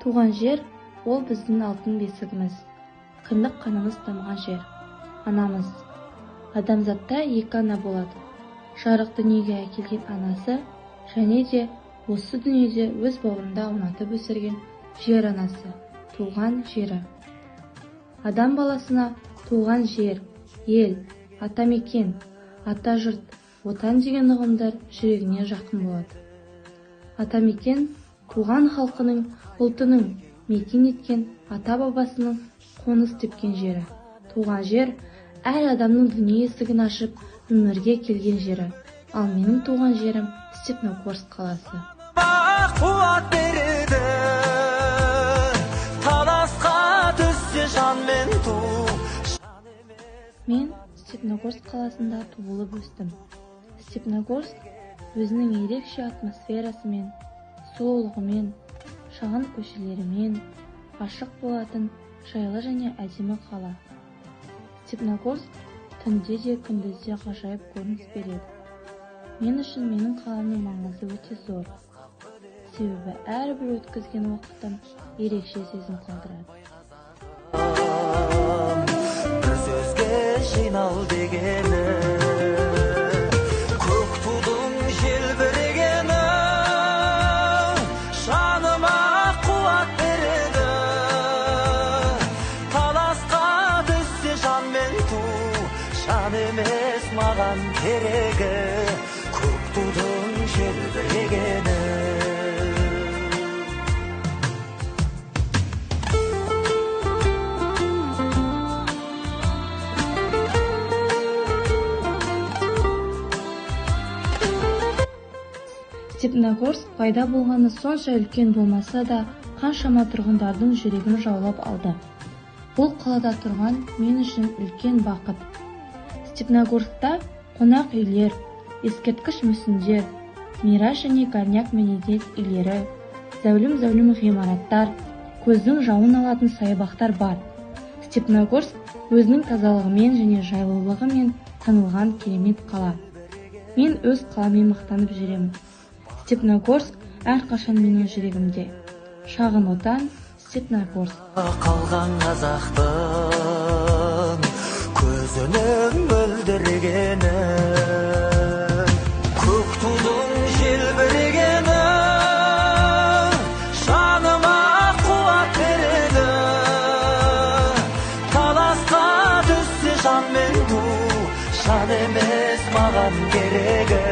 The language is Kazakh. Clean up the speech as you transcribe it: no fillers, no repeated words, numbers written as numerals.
Туған жер ол біздің алтын бесігіміз, кіндік қанымыз тамған жер, анамыз. Адамзатта екі ана болады. Жарық дүниеге әкелген анасы, және де осы дүниеде өз бауырында аунатып өсірген жер анасы, туған жері. Адам баласына туған жер, ел, атамекен, ата жұрт, отан деген ұғымдар жүрегіне жақын болады. Атамекен туған халқының, ұлтының мекен еткен ата-бабасының қоныс тепкен жері. Туған жер әр адамның дүние есігін ашып, өмірге келген жері. Ал менің туған жерім Степногорск қаласы. Қуат береді, таласқа түссе жанмен ту. Мен Степногорск қаласында туылып өстім. Степногорск өзінің ерекше атмосферасымен, сұлулығымен, шағын көшелерімен ашық болатын жайлы және әдемі қала. Степногорск түнде де күндіз де ғажайып көрініс береді. Мен үшін менің қаламның маңызы өте зор. Себебі әрбір өткізген уақытым ерекше сезім қалдырады. Бір сөзге жинал дегені, көк тудың желбірегені, жаныма қуат береді. Таласқа түссе жан мен ту, жан емес маған керегі, көк тудың желбірегені. Степногорск пайда болғаны сонша үлкен болмаса да, қаншама тұрғындардың жүрегін жаулап алды. Бұл қалада тұрған мен үшін үлкен бақыт. Степногорскта қонақ үйлер, ескерткіш мүсіндер, мирас және горняк мәдениет үйлері, зәулім-зәулім ғимараттар, көздің жауын алатын саябақтар бар. Степногорск өзінің тазалығымен және жайлылығымен танылған керемет қала. Мен өз қаламмен мақтанып жүремін. Степногорск әрқашан менің жүрегімде. Шағын отан Степногорск. Қалған қазақтың көзінің мөлдірегені, көк тудың желбірегені, жаныма қуат береді. Таласқа түссе жан мен ту, жан емес маған керегі,